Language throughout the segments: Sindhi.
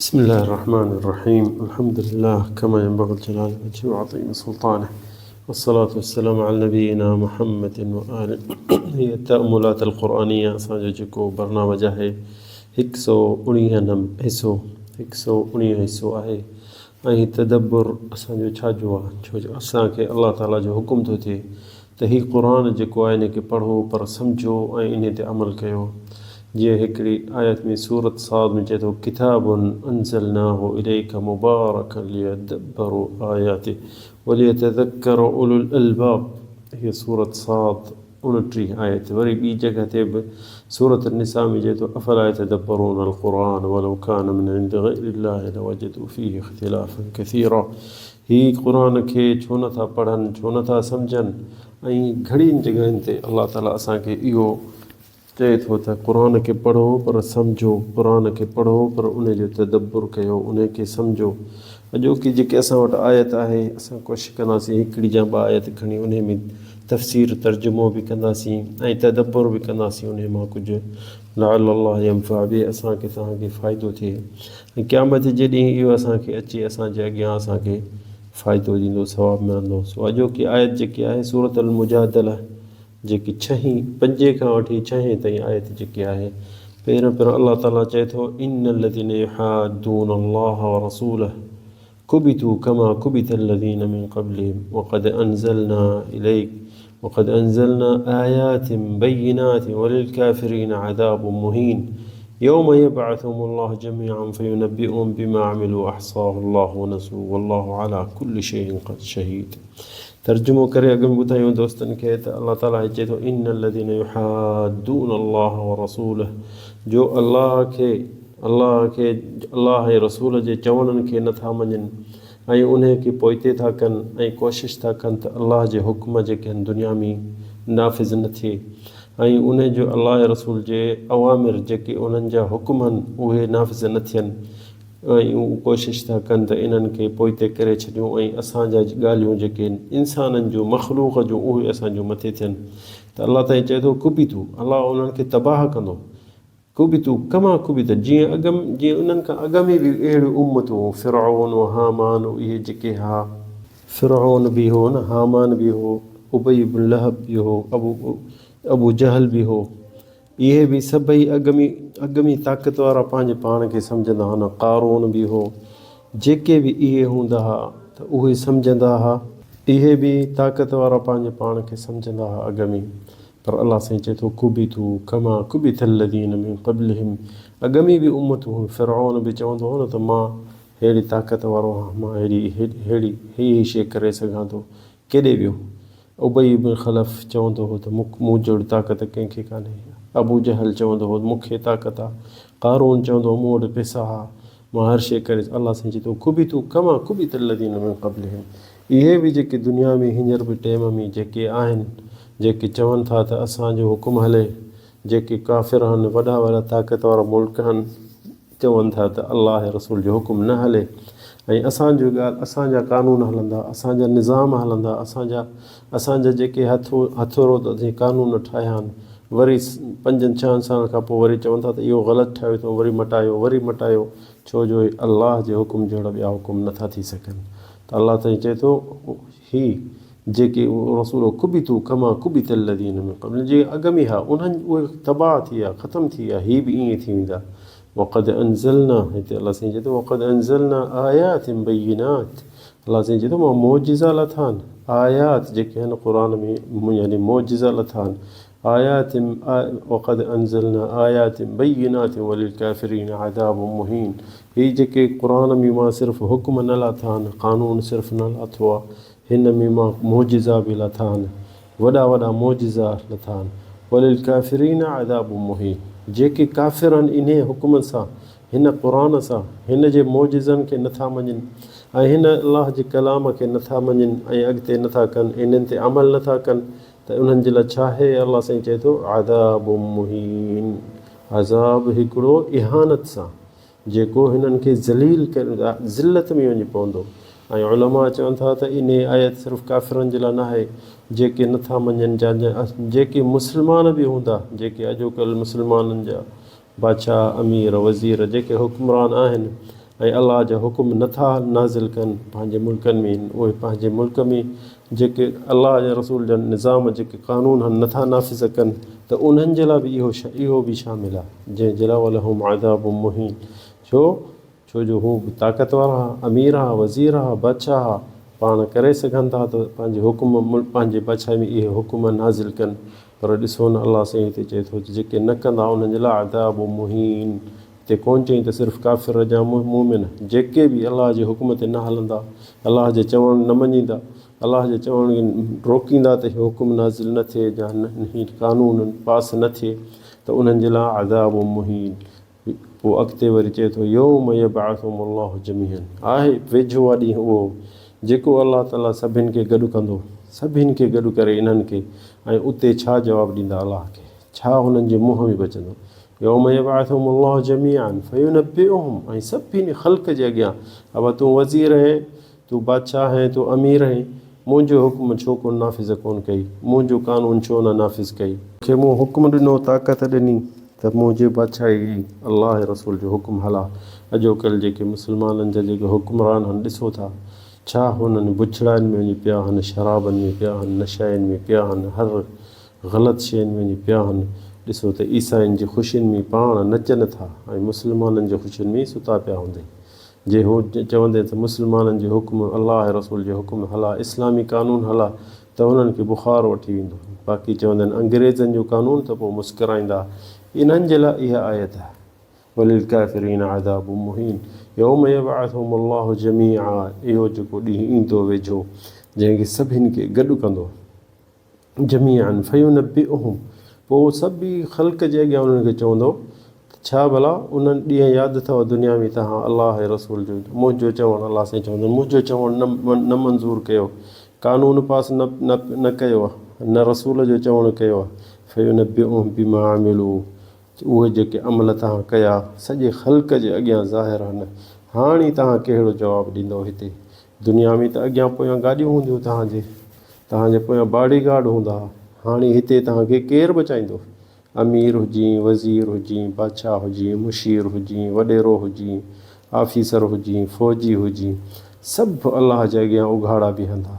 بسم الله الرحمن الرحيم الحمد لله كما ينبغي لجلال وجهه وعظيم سلطانه والصلاة والسلام على نبينا محمد وآله هي التأملات القرآنية اسان جو جيڪو برنامج آهي هڪ سو اڻيهه نم حصو هڪ سو اڻيهه حصو آهي ۽ هي تدبر اسان جو ڇا جو آهي ڇو جو اسان کي الله تعالي جو حڪم ٿو ٿئي ته هي قرآن جيڪو آهي ان کي پڙهو پر سمجهو ۽ انهي تي عمل ڪيو. جيئن هڪڙي آيت ۾ سورة صاد ۾ چئي ٿو ڪتاب انزلناه اليک مبارک ليدبروا آياته وليتذڪر اولو الالباب هي سورة صاد 29 آيت وري ٻي جڳهه تي به سورة النساء ۾ چئي ٿو افلا يتدبرون القرآن ولو ڪان من عند غير الله لوجدوا فيه اختلافا ڪثيرا هي قرآن کي ڇو نه ٿا پڙهن، ڇو نه ٿا سمجهن ۽ گهڻين جڳهين تي الله تعالي اسان کي اهو چئي ٿو ته قرآن کي پڙهو پر سمجهو، قرآن کي پڙهو پر ان جو تدبر ڪيو، ان کي سمجهو. اڄوڪي جيڪي اسان وٽ آيت آهي، اسان ڪوشش ڪنداسين هڪڙي يا ٻه آيت کڻي انهي ۾ تفسير ترجمو به ڪنداسين ۽ تدبر به ڪنداسين انهي مان ڪجهه لعل الله ينفع به اسان کي توهان کي فائدو ٿئي. ۽ قيامت جي ڏينهن اهو اسان کي اچي اسان جي اڳيان اسان کي فائدو ڏيندو ثواب ملندو. سو اڄوڪي آيت جيڪي آهي سورة المجادله جيڪي ڇهين پنجين کان وٺي ڇهين تائين آيت جيڪي آهي پهريون پهريون الله تعالي چئي ٿو ان الذين يحادون الله ورسوله كبتوا كما كبت الذين من قبلهم وقد انزلنا اليك وقد انزلنا آيات بينات وللكافرين عذاب مهين يوم يبعثهم الله جميعا فينبئهم بما عملوا احصاه الله ونسوه والله على كل شيء قد شهيد ترجمو ڪري اڳ ۾ ٻڌايون دوستن کي ته الله تعالي هي چئي ٿو ان الذين يحادون الله ورسوله جو الله کي الله کي الله ۽ رسول جي چوڻن کي نٿا مڃين ۽ انهي کي پوئتي ٿا ڪن ۽ ڪوشش ٿا ڪن ته الله جي حڪم جيڪي هن دنيا ۾ نافذ نه ٿئي ۽ انهي جو الله ۽ رسول جي اوامر جيڪي انهن جا حڪم هن اهي نافذ نه ٿين ۽ هو ڪوشش ٿا ڪن ته انهن کي پوئتي ڪري ڇڏيون ۽ اسان جا ڳالهيون جيڪي انسانن جون مخلوق جون اهي اسان جون مٿي ٿين ته الله تعالي چئي ٿو ڪبتو الله انهن کي تباهه ڪندو ڪبتو ڪما ڪبت جيئن اڳ جيئن انهن کان اڳ ۾ به اهڙيون امتون هيون فرعون و هامان و اهي جيڪي ها. فرعون به هو نه هامان به هو ابي بن لهب به هو ابو ابو جهل به هو اهي به سڀئي اڳ ۾ اڳ ۾ طاقت وارا پنهنجي پاڻ کي سمجهندا ها نه قارون به هو جيڪي به اهي هوندا ها ته اهي سمجهندا ها. اهي به طاقت وارا پنهنجي پاڻ کي سمجهندا ها اڳ ۾. پر الله سائين چئي ٿو ڪبتو ڪما ڪبت الذين من قبلهم اڳ ۾ به امتون هيون فرعون به چوندو هو نه ته مان ههڙي طاقت وارو آهيان مان ههڙي ههڙي هي هي شيء ڪري سگهان ٿو ڪيڏي ويو ابي بن خلف چوندو هو ته مون جهڙي طاقت ڪنهن کي ڪانهي ابو جهل چوندو هو مون کي طاقت آ قارون چوندو هو مون وٽ پئسا ها مان هر شيء ڪري الله سائين چئي ٿو ڪبتو ڪما ڪبت الذين من قبلهم اهي به جيڪي دنيا ۾ هينئر به ٽيم ۾ جيڪي آهن، جيڪي چون ٿا ته اسان جو حڪم هلي، جيڪي ڪافر هن، وڏا وڏا طاقت وارا ملڪ هن، چون ٿا ته الله ۽ رسول جو حڪم نه هلي ۽ اسان جو ڳالهه اسان جا قانون هلندا، اسان جا نظام هلندا، اسان جا اسان جا جيڪي هٿ هٿورو ته قانون ٺاهيا آهن، وري پنجن ڇهن سالن کان پوء وري چون ٿا ته اهو غلط ٺاهيو اٿئون، وري مٽايو، وري مٽايو، ڇو جو الله جي حڪم جهڙا ٻيا حڪم نٿا ٿي سگهن. ته الله سائين چئي ٿو، هي جيڪي رسول ڪبتو ڪما ڪبت الذين من قبلهم جيڪي اڳ ۾ ها انهن اهي تباهه ٿي ويا ختم ٿي ويا هي به ائين ٿي ويندا وقد انزلنا هتي الله سائين چئي ٿو وقد انزلنا آيات بينات الله سائين چئي ٿو مان معجزا لٿا آهن آيات جيڪي آهن قرآن ۾ يعني معجزا لٿا آهن آيات وقد انزلنا آيات بينات وللڪافرين عذاب مهين هي جيڪي قرآن ۾ مان صرف حڪم نه لاٿا آهن قانون صرف نه لاٿو آهي هن ۾ مان معجزا به لاٿا آهن وڏا وڏا معجزا لاٿا آهن وللڪافرين عذاب مهين جيڪي ڪافر آهن انهي حڪم سان هن قرآن سان هن جي معجزن کي نٿا مڃين ۽ هن الله جي ڪلام کي نٿا مڃين ۽ اڳتي نٿا ڪن انهن تي عمل نٿا ڪن ته انهن جي لاء ڇا آهي؟ الله سائين چئي ٿو، عذاب مهين، عذاب هڪڙو اهانت سان، جيڪو هنن کي ذليل ڪري ذلت ۾ وڃي پوندو. ۽ علماء چون ٿا ته انهي آيت صرف ڪافرن جي لاء ناهي، جيڪي نٿا مڃين جا جيڪي مسلمان به هوندا، جيڪي اڄوڪل مسلمانن جا بادشاهه، امير، وزير، جيڪي حڪمران آهن ۽ الله جا حڪم نه ٿا نازل ڪن پنهنجي ملڪن ۾ اهي پنهنجي ملڪ ۾ جيڪي الله ۽ رسول جا نظام جيڪي قانون آهن نه ٿا نافذ ڪن ته انهن جي لاء به اهو اهو به شامل آهي جنهن جي لاء ولهم عذاب مهين ڇو ڇو جو هو به طاقتور ها امير ها وزير ها بادشاهه ها پاڻ ڪري سگهن ٿا ته پنهنجي حڪم پنهنجي بادشاهي ۾ اهي حڪم نازل ڪن پر ڏسو نه الله سائين هتي چئي ٿو ته جيڪي نه ڪندا انهن جي لاء عذاب مهين هتي ڪونه چئين ته صرف ڪافر يا مؤمن، جيڪي به الله جي حڪم تي نه هلندا، الله جي چوڻ نه مڃيندا، الله جي چوڻ کي روڪيندا ته هي حڪم نازل نه ٿئي يا هي قانون پاس نه ٿئي ته انهن جي لاء عذاب مهين. پوء اڳتي وري چئي ٿو يوم يبعثهم الله جميعا آهي ويجهو آ ڏينهن اهو جيڪو الله تعالي سڀن کي گڏ ڪندو، سڀن کي گڏ ڪري انهن کي ۽ اتي ڇا جواب ڏيندا الله کي؟ ڇا هنن جي منهن ۾ بچندو؟ يوم يبعثهم الله جميعا فينبئهم ۽ سڀني خلق جي اڳيان ابا تون وزير آهين، تون بادشاهه آهين، تون امير آهين، منهنجو حڪم ڇو ڪونه نافذ ڪونه ڪئي، منهنجو قانون ڇو نه نافذ ڪئي؟ کي مون حڪم ڏنو، طاقت ڏني ته منهنجي بادشاهي الله ۽ رسول جو حڪم هلاء. اڄوڪلهه جيڪي مسلمانن جا جيڪي حڪمران آهن ڏسو ٿا ڇا هنن بڇڙاين ۾ وڃي پيا آهن، شرابن ۾ پيا آهن، نشائين ۾ پيا آهن، هر غلط شين ۾ وڃي پيا آهن. ڏسو ته عيسائين جي خوشين ۾ پاڻ نچن ٿا ۽ مسلمانن جي خوشين ۾ ستا پيا هوندئي. جي هو چوندين ته مسلمانن جي حڪم، الله ۽ رسول جي حڪم هلاء، اسلامي قانون هلاء ته انهن کي بخار وٺي ويندو. باقي چوندين انگريزن جو قانون ته پوء مسڪرائيندا. انهن جي لاء اها آيت آهي. وللڪافرين عذاب مهين يوم يبعثهم الله جميعا اهو جيڪو ڏينهن ايندو ويجهو جنهن کي سڀن کي گڏ ڪندو. جميعا فينبئهم پوء سڀ ئي خلق جي اڳيان انهن کي چوندو ته ڇا ڀلا انهن ڏينهن ياد اٿو دنيا ۾ توهان الله ۽ رسول جو منهنجو چوڻ الله سائين چوندو منهنجو چوڻ نه نه منظور ڪيو قانون پاس نه نه نه ڪيو نه رسول جو چوڻ ڪيو فينبئهم بما عملوا اهي جيڪي عمل توهان ڪيا سڄي خلق جي اڳيان ظاهر آهن هاڻي توهان ڪهڙو جواب ڏيندؤ هتي دنيا ۾ ته اڳيان پويان گاڏيون هونديون توهان جي توهان جي پويان باڊي گارڊ هوندا هاڻي هتي توهان کي ڪير بچائيندو امير هجين وزير هجين بادشاهه هجين مشير هجين وڏيرو هجين آفيسر هجين فوجي هجين سڀ الله جي اڳيان اگهاڙا بيهندا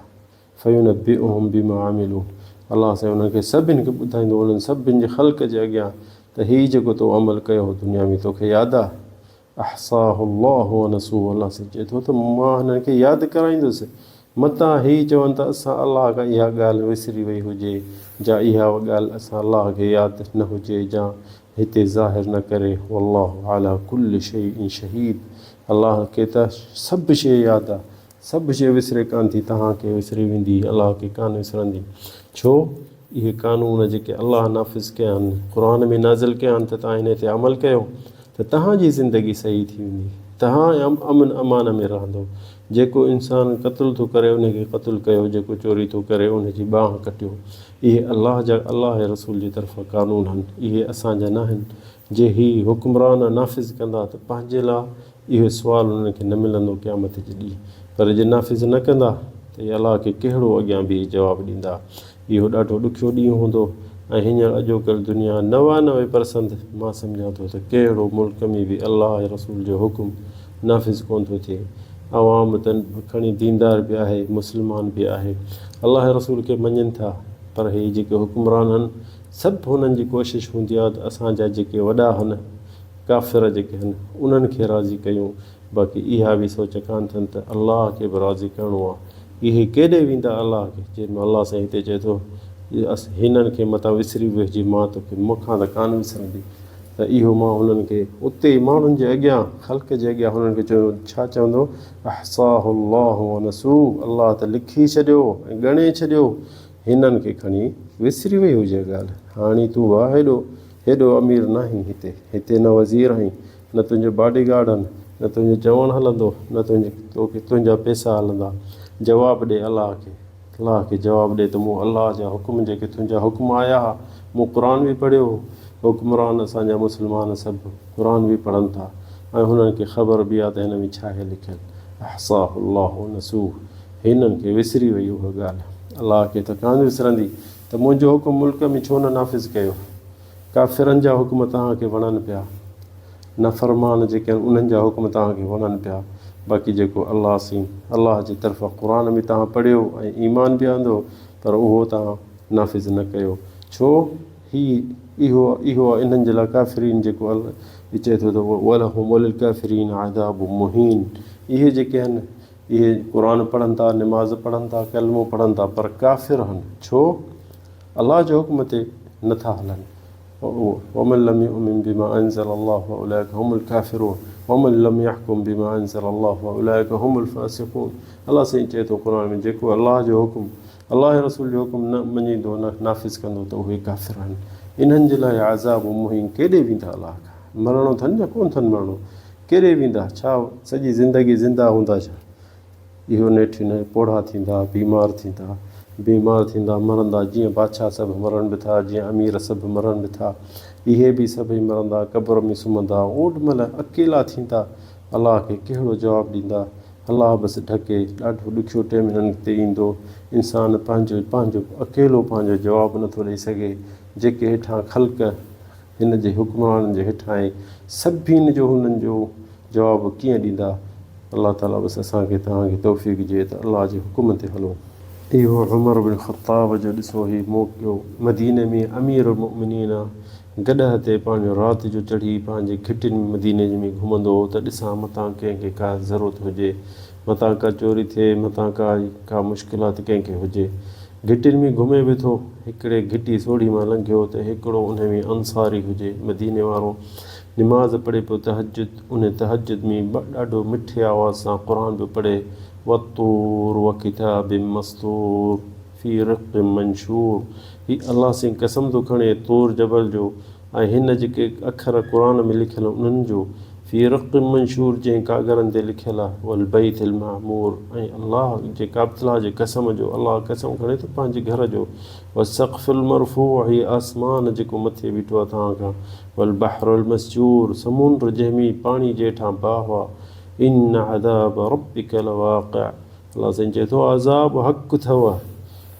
فينبئهم بما عملوا الله سائين انهن کي سڀن کي ٻڌائيندو انهن سڀن جي خلق جي اڳيان ته هي جيڪو تو عمل ڪيو هو دنيا ۾ توکي ياد آ احصاه الله ونسوه الله سائين چئي ٿو ته مان هنن کي ياد ڪرائيندس متان هي چون ته اسان الله کان اها ڳالهه وسري وئي هجي جا اها ڳالهه اسان الله کي ياد نه هجي جا هتي ظاهر نه ڪري والله علي ڪل شيء شهيد الله کي ته سڀ شيء ياد آهي سڀ شيء وسري ڪانه ٿي توهان کي وسري ويندي الله کي ڪانه وسرندي ڇو اهي قانون جيڪي الله نافذ ڪيا آهن، قرآن ۾ نازل ڪيا آهن ته توهان انهي تي عمل ڪيو ته توهان جي زندگي صحيح ٿي ويندي، توهان امن امان ۾ رهندو. جيڪو انسان قتل ٿو ڪري انهي کي قتل ڪيو، جيڪو چوري ٿو ڪري انهي جي ٻانهن ڪٽيو. اهي الله جا الله ۽ رسول جي طرفان قانون آهن، اهي اسان جا ناهن. جي هي حڪمران نافذ ڪندا ته پنهنجي لاء اهو سوال انهن کي نه ملندو قيامت جي ڏينهن، پر جي نافذ نه ڪندا ته اهي الله کي ڪهڙو اڳيان بيهي جواب ڏيندا. اهو ڏاڍو ڏکيو ڏينهن هوندو ۽ هينئر اڄوڪلهه دنيا 99 پرسنت مان سمجهان ٿو ته ڪهڙو ملڪ ۾ به الله ۽ رسول جو حڪم نافذ ڪونه ٿو ٿئي. عوام ته کڻي ديندار به آهي، مسلمان به آهي، الله ۽ رسول کي مڃين ٿا، پر هي جيڪي حڪمران هن سڀ هنن جي ڪوشش هوندي آهي ته اسان جا جيڪي وڏا هن ڪافر جيڪي هن انهن کي راضي ڪيون باقي اها به سوچ ڪانه اٿن ته الله کي به راضي ڪرڻو آ اهي ڪيڏي ويندا الله کي جنهن ۾ الله سائين هتي چئي ٿو هنن کي متان وسري ويو هجي مان توکي مون کان ته ڪانه وسرندي ته اهو مان هنن کي اتي ئي ماڻهن جي اڳيان خلق جي اڳيان هنن کي چوندو ڇا چوندو احصاه الله ونسوه الله ته لکي ڇڏيو ۽ ڳڻي ڇڏيو هنن کي کڻي وسري وئي هجي ڳالهه هاڻي تون واهه هيڏو هيڏو امير ناهين هتي، هتي نه وزير آهين، نه تنهنجو باڊي گارڊ آهن، نه تنهنجو چوڻ هلندو، نه تنهنجي توکي تنهنجا پئسا هلندا. جواب ڏي الله کي، الله کي جواب ڏي ته مون الله جا حڪم جيڪي تنهنجا حڪم آيا ها، مون قرآن به پڙهيو هو. حڪمران اسان جا مسلمان سڀ قرآن به پڙهن ٿا ۽ هنن کي خبر به آهي ته هن ۾ ڇاهي لکيل. احصاه الله ونسوه هنن کي وسري وئي اها ڳالهه. الله کي ته ڪانه وسرندي. ته منهنجو حڪم ملڪ ۾ ڇو نه نافذ ڪيو؟ ڪافرن جا حڪم توهان کي وڻن پيا. نافرمان جيڪي آهن انهن جا حڪم توهان کي وڻن پيا باقي جيڪو الله سين الله جي طرفان قرآن ۾ توهان پڙهيو ۽ ايمان به آندو پر اهو توهان نافذ نه ڪيو ڇو هي اهو اهو انهن جي لاء ڪافرين جيڪو الله چئي ٿو ته ولهم وللڪافرين عذاب مهين اهي جيڪي آهن اهي قرآن پڙهن ٿا نماز پڙهن ٿا ڪلمو پڙهن ٿا پر ڪافر آهن ڇو الله جي حڪم تي نٿا هلن ومن لم يؤمن بما انزل الله فاولئک هم الڪافرون ومن لم يحڪم بما انزل الله فاولئک هم الفاسقون الله سائين چئي ٿو قرآن ۾ جيڪو الله جو حڪم الله ۽ رسول جو حڪم نه مڃيندو نه نافذ ڪندو ته اهي ڪافر آهن انهن جي لاء عذاب مهين ڪيڏي ويندا الله کان مرڻو اٿن يا ڪونه اٿن مرڻو ڪيڏي ويندا ڇا سڄي زندگي زنده هوندا ڇا اهو نيٺ نه پوڙها ٿيندا بيمار ٿيندا بيمار ٿيندا مرندا جيئن بادشاهه سڀ مرن به ٿا جيئن امير سڀ مرن به ٿا اهي به سڀئي مرندا قبر ۾ سمهندا اوڏ مهل اڪيلا ٿيندا الله کي ڪهڙو جواب ڏيندا الله بس ڍڪي، ڏاڍو ڏکيو ٽيم هنن تي ايندو. انسان پنهنجو پنهنجو اڪيلو پنهنجو جواب نٿو ڏئي سگهي. جيڪي هيٺان خلق هن جي حڪمرانن جي هيٺان آهي، سڀني جو هنن جو جواب ڪيئن ڏيندا؟ الله تعاليٰ بس اسان کي توهان کي توفيق ڏئي ته الله جي حڪم تي هلون. اهو عمر بن خطاب جو ڏسو هي موقعو مديني ۾ امير المؤمنين آ. گڏهه تي پنهنجو رات جو چڙهي پنهنجي گهٽين ۾ مديني ۾ گهمندو هو ته ڏسان متان ڪنهن کي ڪا ضرورت هجي، متان ڪا چوري ٿئي، متان ڪا ڪا مشڪلات ڪنهن کي هجي. گهٽين ۾ گهمي به ٿو. هڪڙي گهٽي سوڙهي مان لنگهيو ته هڪڙو انهي ۾ انصاري هجي، مديني وارو. نماز پڙهي پيو تهجد، انهي تهجد ۾ ڏاڍو مٺي آواز سان قرآن پيو پڙهي، والطور وڪتاب مسطور. في رق منشور، هي الله سين قسم ٿو کڻي طور جبل جو ۽ هن جيڪي اکر قرآن ۾ لکيل آهن انهن جو، في رق منشور جنهن ڪاڳرن تي لکيل آهي، والبيت المعمور ۽ الله جي ڪعبة الله جي قسم جو، الله قسم کڻي ٿو پنهنجي گهر جو، والسقف المرفوع هي آسمان جيڪو مٿي بيٺو آهي توهان کان، والبحر المسجور سمنڊ جنهن ۾ پاڻي جي هيٺان باهه آهي، ان عذاب ربک لواقع الله سائين چئي ٿو عذاب حق اٿئو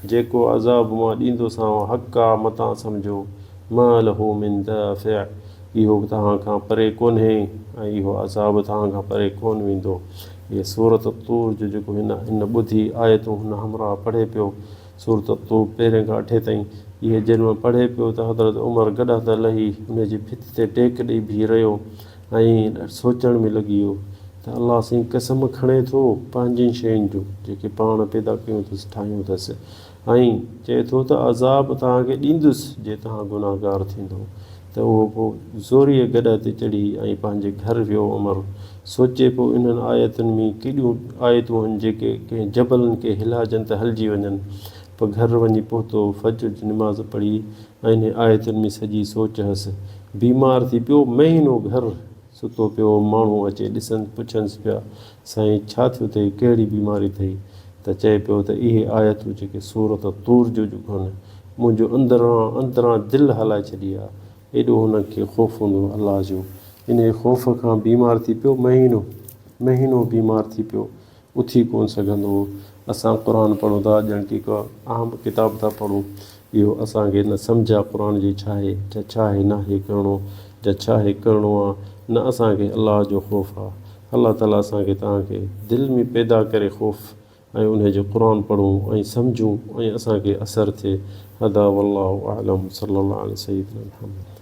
جيڪو عذاب مان ڏيندوسانو حق آ متان سمجهو ما له من دافع اهو توهان کان پري ڪونهي ۽ اهو عذاب توهان کان پري ڪونه ويندو. هيء سورة الطور جو جيڪو هن هن ٻڌي آيتون هن همراهه پڙهي پيو سورة الطور پهرين کان اٺين تائين اهي جنهن مهل پڙهي پيو ته حضرت عمر گڏهه تان لهي ان جي ڀت تي ٽيڪ ڏئي بيهي رهيو ۽ سوچڻ ۾ لڳي ويو ته الله سائين قسم کڻي ٿو پنهنجين شين جو جيڪي پاڻ پيدا ڪيون اٿس ٺاهيون اٿس ۽ چئي ٿو ته عذاب توهان کي ڏيندس جي توهان گناهگار ٿيندو ته اهو پوء زوريء گڏهه تي چڙهي ۽ پنهنجي گهر ويو عمر سوچي پيو انهن آيتن ۾ ڪيڏيون آيتون آهن جيڪي ڪنهن جبلن کي هلاجن ته هلجي وڃن پوء گهر وڃي پهتو فجر جي نماز پڙهي ۽ انهن آيتن ۾ سڄي سوچ هئس. بيمار ٿي پيو، مهينو گهر ستو پيو هو، ماڻهو اچي ڏسنس پڇنس پيا، سائين ڇا ٿيو اٿئي، ڪهڙي بيماري اٿئي؟ ته چئي پيو ته اهي آيتون جيڪي سورة طور جون هن، منهنجو اندران اندران دل هلائي ڇڏي آ. ايڏو هن کي خوف هوندو هو الله جو. انهيء خوف کان بيمار ٿي پيو، مهينو مهينو بيمار ٿي پيو. اٿي ڪونه سگهندو هو. اسان قرآن پڙهون ٿا ڄڻ ڪي ڪا عام ڪتاب ٿا پڙهون. اهو اسان کي نه سمجهه آ قرآن جي ڇا آهي جا ڇا آهي ناهي ڪرڻو جا ڇا آهي ڪرڻو آ نه اسان کي الله جو خوف آ. الله تعالي اسان کي توهان کي دل ۾ پيدا ڪري خوف ۽ انهي جو قرآن پڙهون ۽ سمجهون ۽ اسان کي اثر ٿئي. هذا والله اعلم صلي الله علي سيدنا محمد.